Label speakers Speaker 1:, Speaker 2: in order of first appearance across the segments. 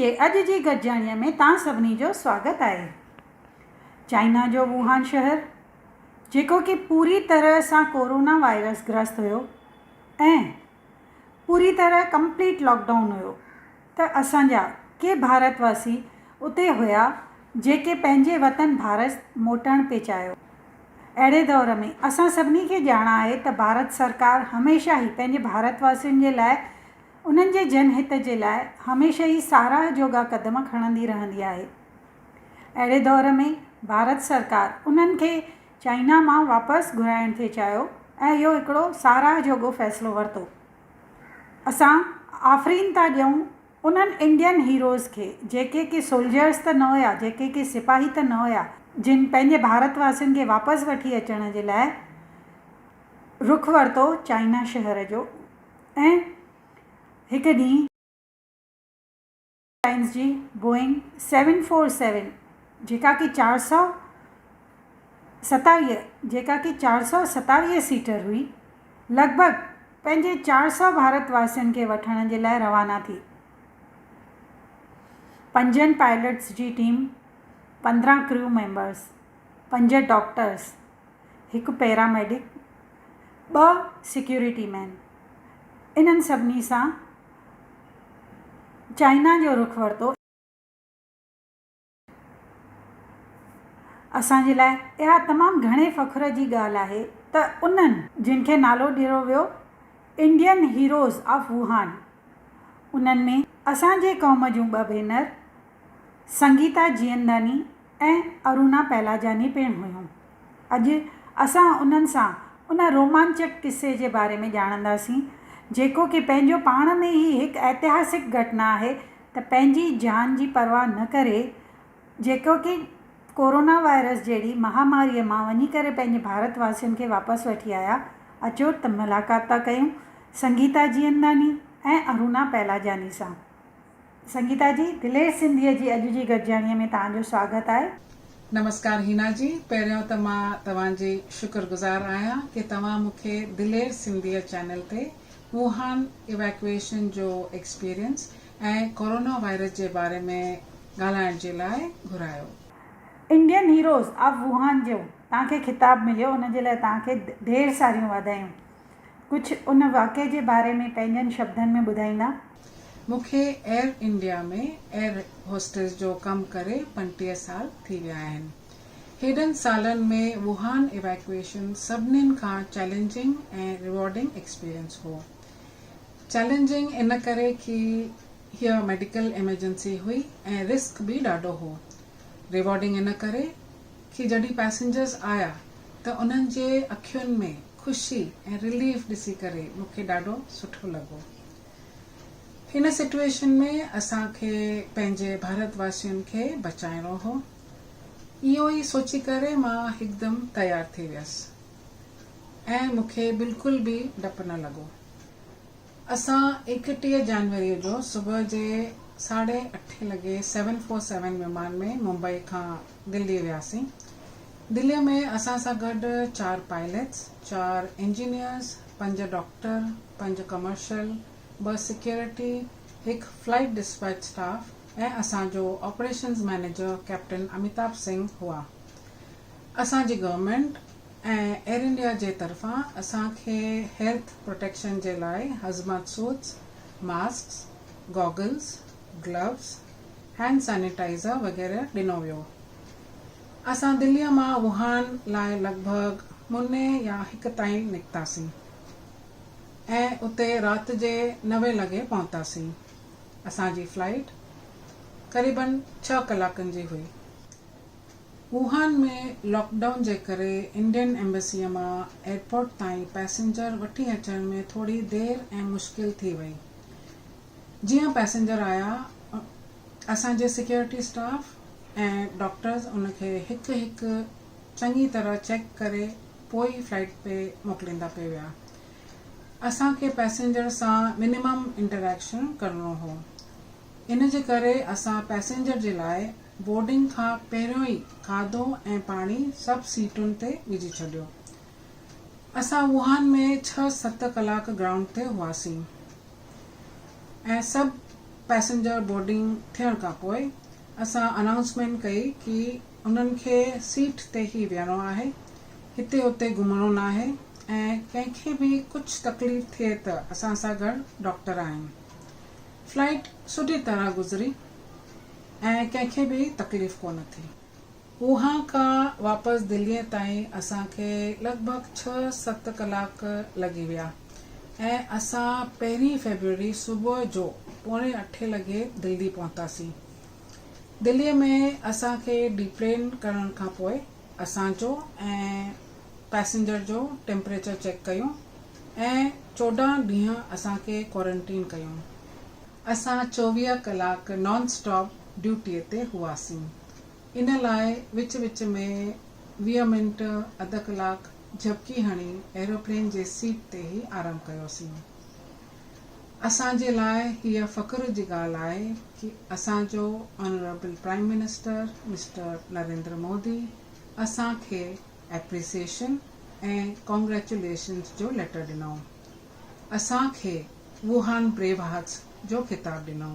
Speaker 1: جي اڄ جي گڏجاڻيء ۾ توهان سڀني جو سواگت آهي. چائنا جو ووهان شهر جيڪو ڪي پوري طرح سان ڪورونا وائرس گرست هيو ۽ پوري طرح ڪمپليٽ لاڪ ڊائون هيو ته اسان جا ڪي ڀارت واسي اتي هيا جيڪي پنهنجي وطن ڀارت موٽڻ پئي چاهيو. اهڙي دور ۾ اسان سڀني کي ڄاڻ آهي ته ڀارت سرڪار هميشه ئي پنهنجي ڀارت واسين جي لاء انهن جي جن هت جي لاء هميشه ئي ساراهه جوڳا قدم کڻندي رهندي آهي. اهڙي دور ۾ ڀارت سرڪار انهن کي چائنا مان واپس گهرائڻ ٿي چاهيو ۽ اهو هڪڙو ساراهه جوڳو فيصلو ورتو. اسان آفرين ٿا ڏيون انهن انڊين هيروز کي جيڪي ڪي سولجرز ته نه هيا، جيڪي ڪي سپاهي ته نه هيا، جن پنهنجي ڀارت واسين کي واپس وٺي اچڻ جي لاء رخ ورتو چائنا شهر جو ۽ هڪ ڏينهن. لائنز جي بوئنگ سيون فور سيون جيڪا ڪي 427 جيڪا ڪي 427 سيٽر هئي لڳ ڀڳ پنهنجي 400 ڀارت واسين کي وٺڻ جي لاء روانا ٿي. پنجن پائلٽس جي ٽيم، 15 ڪريو ميمبرس، پنج ڊاڪٽرس، هڪ پيرا ميڊڪ، ٻه سيڪيورٽي مين انهن سڀني سان چائنا جو رخ ورتو. اسان جي لاء اها تمام گهڻي فخر جي ڳالهه آهي ته انهن. جن کي نالو ڏنو ويو انڊين هيروز آف ووهان انهن ۾ اسان جي قوم جون ٻه ڀينر سنگيتا جيئنداني ۽ ارونا پهلاجاني پڻ هيون. اڄ اسان انهن سان ان رومانچڪ قصي جي باري ۾ ڄاڻنداسين، جيڪو ڪي پنهنجو پاڻ ۾ ئي هڪ ائتهاسڪ گهٽنا آهي ته پنهنجي جان جي پرواهه نه ڪري جيڪو ڪي ڪورونا وائرس جهڙي مهاماريء مان وڃي ڪري پنهنجي ڀارت واسين کي واپس وٺي آيا. اچو ته ملاقات ٿا ڪيون سنگيتا جيئنداني ۽ ارونا پهلاجاني سان. سنگيتا جي، دلير سنڌيء جي اڄ جي گڏجاڻيء ۾ توهان جو سواگت آهي.
Speaker 2: نمسڪار هينا جي، پهريون ته مان توهان جي شڪر گذار آهيان ڪي توهان مون کي دلير سنڌيء چينل تي ووهان ايويڪوئيشن جو ايڪسپيرينس ۽ ڪورونا وائرس جي باري ۾ ڳالهائڻ جي لاء گهرايو.
Speaker 1: انڊين هيروز آف ووهان جو توهان کي خطاب مليو ان جي لاء توهان کي ڍير ساريون واڌايون. ڪجهه ان واقعي جي باري ۾ پنهنجن شبدن ۾ ٻڌائيندا؟
Speaker 2: مون کي ايئر انڊيا ۾ ايئر هوسٽس جو ڪم ڪري 35 سال ٿي ويا آهن. هيڏن سالن ۾ ووهان ايويڪوئيشن سڀنين کان چئلينجنگ ۽ ريوارڊنگ ايڪسپيرينس هو. چئلينجنگ ان ڪري ڪي هيء ميڊيڪل ايمرجنسي هئي ۽ رسڪ به ڏاڍو هو. ريوارڊنگ ان ڪري ڪي جڏهن پئسينجرز آيا ته انهن جي اکين ۾ خوشي ۽ رليف ڏسي ڪري مون کي ڏاڍو سٺو لڳو. هن سٽوئيشن ۾ اسان کي پنهنجي ڀارت واسين کي بچائڻو هو. اهو ئي سوچي ڪري مان هڪدم تيار ٿي ويس ۽ مون کي بلڪل به ڊپ نه لڳو. اسان 31 جانوريء جو صبح جي ساڍي اٺين لڳي سيون فور سيون ومان ۾ ممبئي کان دليء وياسين. دليء ۾ اسان سان گڏ چار پائلٽس، چار انجنيئرز، پنج ڊاڪٽر، پنج ڪمرشل، ٻه سيڪيورٽي، هڪ فلائيٽ ڊسپيچ اسٽاف ۽ اسان جو operations manager captain Amitabh Singh هئا. اسان جي گورنمينٽ ۽ ايئر انڊيا جي طرفان اسان کي هيلٿ پروٽيڪشن جي لاء hazmat suits, masks, goggles, gloves, hand sanitizer وغيره ڏنو ويو. اسان دليء مان ووهان لاء لڳ ڀڳ مني يا هڪ تائين نڪتاسين ۽ اتي رات جي نوين لڳي پهتاسين. اسان جي فلائيٽ قريبن ڇهه ڪلاڪن جي هئي. ووهان ۾ لاڪ ڊائون جي ڪري انڊين ايمبسيء مان ايئرپورٽ تائين پئسينجر وٺي اچڻ ۾ ٿوري دير ۽ مشڪل ٿي وئي. جيئن پئسينجر آيا، اسان جي سيڪيورٽي اسٽاف ۽ ڊاڪٽرز ان کي هڪ هڪ چڱي طرح چيڪ ڪري پوء ئي فلائيٽ تي موڪليندا پئي ويا. اسان کي پئسينجر سان منيمم انٽريڪشن ڪرڻو هو. ان جي ڪري اسان پئسينجر جي لاء بورڊنگ کان پهريون ئي کاڌو ۽ پاڻي سڀ سيٽن تي وجهي ڇڏيو. اسان ووهان ۾ ڇهه ست ڪلاڪ گرائونڊ تي هئاسين ۽ سڀ پئسينجر بورڊنگ ٿيڻ کان پوء اسان انائونسمينٽ ڪئي ڪي انهن کي سيٽ تي ئي ويهڻو آهي، هتي هتي گهمڻو ناهي ۽ ڪنهن کي به ڪجهه تڪليف ٿئي ته اسان سان گڏ ڊاڪٽر آهن. فلائيٽ سٺي طرح گذري ۽ ڪنهن کي به تڪليف ڪونه ٿي. ووهان کان واپس دليء تائين اسان کي لڳ ڀڳ ڇهه ست ڪلاڪ لڳي ويا ۽ اسان پهرين فيبروري صبح جو پوڻي اٺين لڳي دلي پهتاسين. دليء ۾ اسان کي ڊي پلين ڪرڻ کان پوء اسان جو ۽ پئسينجر جو ٽيمپريچر چيڪ ڪيون ۽ 14 ڏينهن اسان کي ڪوارنٽين ڪيون. اسان 24 ڪلاڪ نان اسٽاپ ڊيوٽيء تي هئاسين. ان لاء وچ وچ ۾ 20 منٽ اڌ ڪلاڪ جهپڪي هڻي ايروپلين جي سيٽ تي ئي آرام ڪيوسين. اسان جي لاء هيء فخر جي ڳالهه آهي ڪي اسان جو honourable prime minister mister Narendra Modi اسان کي ايپريسيشن ۽ ڪانگريچوليشنز جو ليٽر ڏنو. اسان کي ووهان بريو هارٽس جو خطاب ڏنو.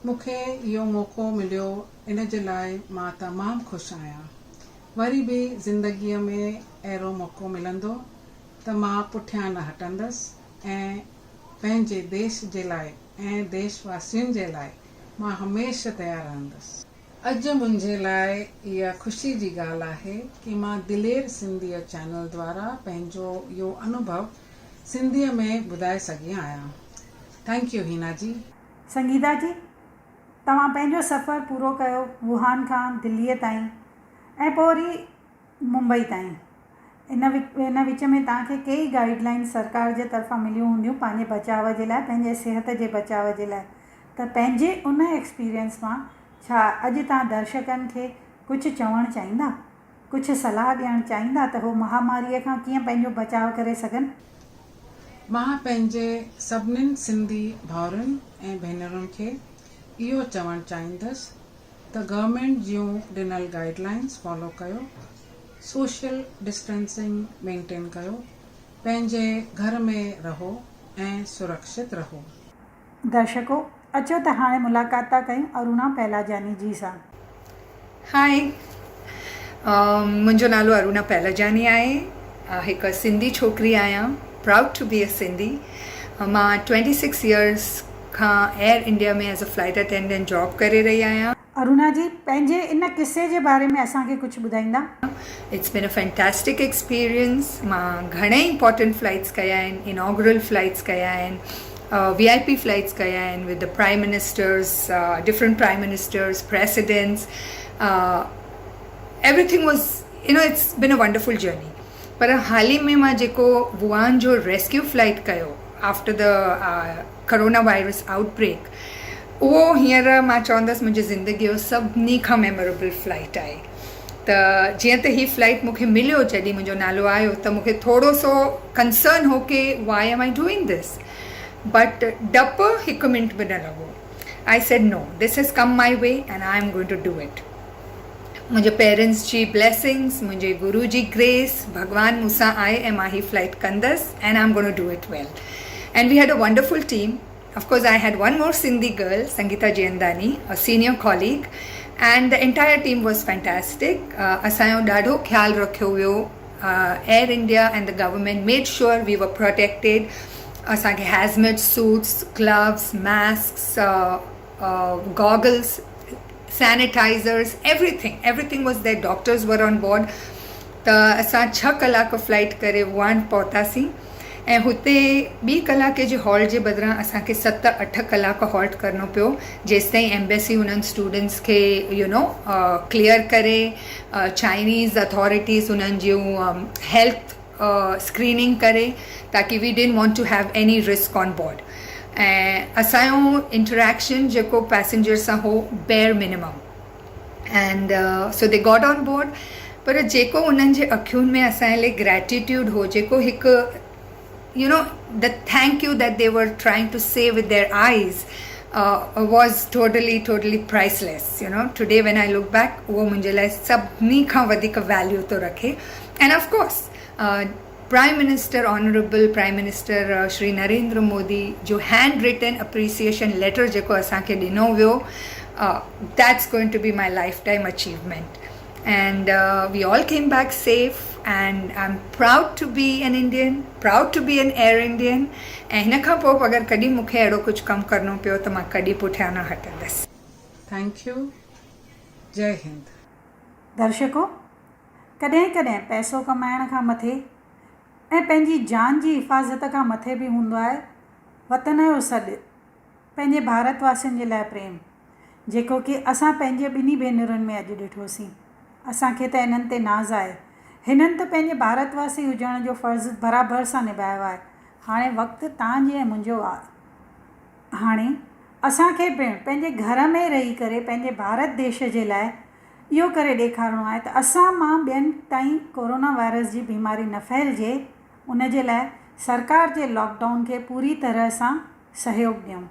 Speaker 2: مون کي اهو موقعو مليو ان جي لاء مان تمام خوش آهيان. وري به زندگيء ۾ اهڙو موقعو ملندو ته مان پٺيان نه هٽندس ۽ پنهنجي ديش جي لاء ۽ ديش واسين جي لاء مان هميشه تيار رهندس. اڄ منهنجي لاء اها خوشي جي ڳالهه آهي ڪي مان دلير سنڌيء چينل دوارا پنهنجو اهو انوڀو سنڌيء ۾ ٻڌائي سگهي آهيان. Thank you Hina جي.
Speaker 1: سنگيتا جي، توهان پنهنجو سفر پورو ڪيو ووهان کان دليء تائين ۽ پوء وري ممبئي تائين. ان ان وچ ۾ توهان کي ڪيئي گائيڊ لائنز سرڪار جي طرفان مليون هونديون پنهنجي بچاء جي لاء پنهنجي صحت جي بچاء جي لاء ته پنهنجي ان ايڪسپيرينس مان ڇا اڄ توهان درشڪن کي ڪجهه چوڻ چاهيندا؟ ڪجهه صلاح ڏيڻ چاهيندا ته هو مهاماريء کان ڪيئن پنهنجو بچاء ڪري سگهن؟
Speaker 2: مان پنهنجي سڀنين سنڌي ڀائرن ۽ ڀينرن کي اهو چوڻ چاهيندس ته گورنمينٽ جون ڏنل گائيڊ لائنز فالو ڪيو، سوشل ڊسٽنسنگ مينٽين ڪيو، پنهنجي گهر ۾ رهو ۽ سرڪشت رهو.
Speaker 1: درشڪو اچو ته هاڻي ملاقات ٿا ڪيون اروڻا پهلاجاني جي سان.
Speaker 3: هاء منهنجو نالو اروڻا پهلاجاني آهي هڪ سنڌي ڇوڪري آهيان proud to be a Sindhi مان 26 يئرس کان Air India ۾ as a flight attendant job ڪري رهي آهيان.
Speaker 1: اروڻا جي پنهنجي ان قصي جي باري ۾ اسان کي ڪجهه ٻڌائيندا؟
Speaker 3: It's been a fantastic experience مان گهڻئي امپارٽنٽ فلائٽس ڪيا آهن انوگرل فلائٽس ڪيا آهن وي آء پي فلائٽس ڪيا آهن with the prime ministers different prime ministers presidents everything was you know it's been a wonderful journey پر حال ئي ۾ مان جيڪو ووهان جو ريسڪيو فلائٽ ڪيو after the corona virus outbreak اهو هينئر مان چوندس منهنجي زندگي جو سڀني کان ميموريبل فلائٽ آهي ته جيئن ته هي فلائٽ مون کي مليو جڏهن منهنجو نالو آيو ته مون کي ٿورو سو ڪنسرن هو ڪي why am I doing this but ڊپ هڪ منٽ به نه لڳو I said no this has come my way and I am going to do it منهنجي پيرنٽس جي بليسنگس منهنجي گرو جي گريس ڀڳوان مون سان آهي ۽ مان هي فلائٽ ڪندس and I am gonna do it well and we had a wonderful team of course I had one more Sindhi girl Sangeeta Jiandani a senior colleague and the entire team was fantastic اسان جو ڏاڍو خيال رکيو ويو Air India and the government made sure we were protected اسان کي hazmat suits gloves masks goggles sanitizers everything everything was there doctors were on board ته اسان ڇهه ڪلاڪ فلائيٽ ڪري ووهان پهتاسين ۽ هتي ٻي ڪلاڪي جي هالٽ جي بدران اسان کي ست اٺ ڪلاڪ هالٽ ڪرڻو پيو جيستائين ايمبيسي انهن اسٽوڊنٽس کي يو نو ڪليئر ڪري چائنيز اٿارٽيز انهن جون هيلٿ اسڪريننگ ڪري تاڪي we didn't want to have any risk on board ۽ اسانجو انٽريڪشن جيڪو پيسنجر سان هو bare minimum and so they got on board پر جيڪو انهن جي اکين ۾ اسان لاء گريٽيٽيوڊ هو جيڪو هڪ you know the thank you that they were trying to say with their eyes was totally totally priceless you know today when I look back اهو منهنجي لاء سڀني کان وڌيڪ ويليو ٿو رکي end of course Prime minister honourable prime minister Shri Narendra Modi جو hand written appreciation letter جيڪو اسان کي ڏنو ويو that's going to be my life time achievement and we all came back safe and I am proud to be an Indian proud to be an Air Indian ۽ هن کان پوء به اگر ڪڏهن مون کي اهڙو ڪجهه ڪم ڪرڻو پيو ته مان ڪڏهن پٺيان نه هٽندس.
Speaker 2: Thank you جئي هند.
Speaker 1: درشڪو! ڪڏهن ڪڏهن پئسو ڪمائڻ کان مٿي ۽ پنهنجي جان جي حفاظت کان مٿي به هوندو آهي وطن جو سڏ، پنهنجي ڀارت واسين جي لاء پريم، جيڪو ڪي اسان پنهنجي ٻنهي ڀينرن ۾ اڄ ڏٺوسين. اسان کي ته انهن تي ناز آهي. هنن ته پنهنجي ڀارت واسي هجڻ جو فرض برابر سان نڀايو آهي. هاڻي وقت توهان جي ۽ منهنجو آهي. هاڻي اسان کي پڻ پنهنجي گهر ۾ رهي ڪري پنهنجي ڀارت ديش جي لاء اهو ڪري ڏيکارڻو آهي ته اسان مان ٻين تائين ڪورونا وائرس جي بيماري نه ڦهلجي ان جي لاء سرڪار جي لاڪ ڊائون کي پوري طرح سان سهيوڳ ڏيون.